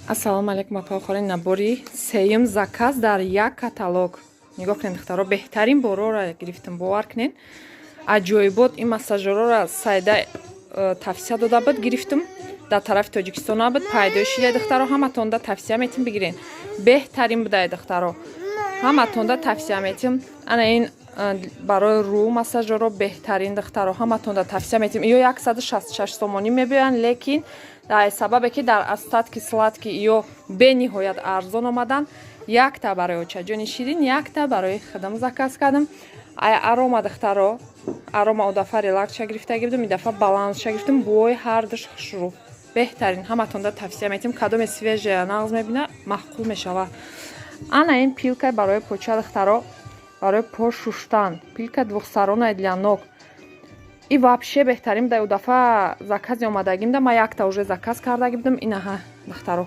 Ассалому алайкум, апа. Набори сеюм заказ дар як каталог. Нигоҳ кунед, духтаро, беҳтарин борора гирифтам, бовар кунед, аҷоибот. Ин массажерора Сайда тавсия дода буд, гирифтам. Дар тарафи Тоҷикистон набуд, пайдо шида. Духтаро, ҳаматонда тавсия метим, бигирен, беҳтарин будай. Духтаро, ҳаматонда тавсия метим. Ана ин барои рӯ массажеро беҳтарин. Духтаро, ҳаматонда тавсия метим. Ё 166 сомонӣ мебиёянд, лекин дар сабабе ки дар остатки сладки ё бениҳоят арзон омадан, якта барои очаҷони ширин, якта барои худам заказ кардам. Ай Арома, духтаро, Арома одафа Релаксша гирифта гирифтам, ин дафъа Балансша гирифтам. Бӯи ҳардуш хушрӯ, беҳтарин. Ҳаматонда тавсия метим. Кадоме свежая нағз мебина, маъқул мешава. Ана ин пилка барои поча, духтаро, барои по шуштан, пилка двухсторонняя для ног. И вообще беҳтарин. Да, дафъа закази омадагим да, ма якта уже заказ карда будам. Инаҳа, духтаро.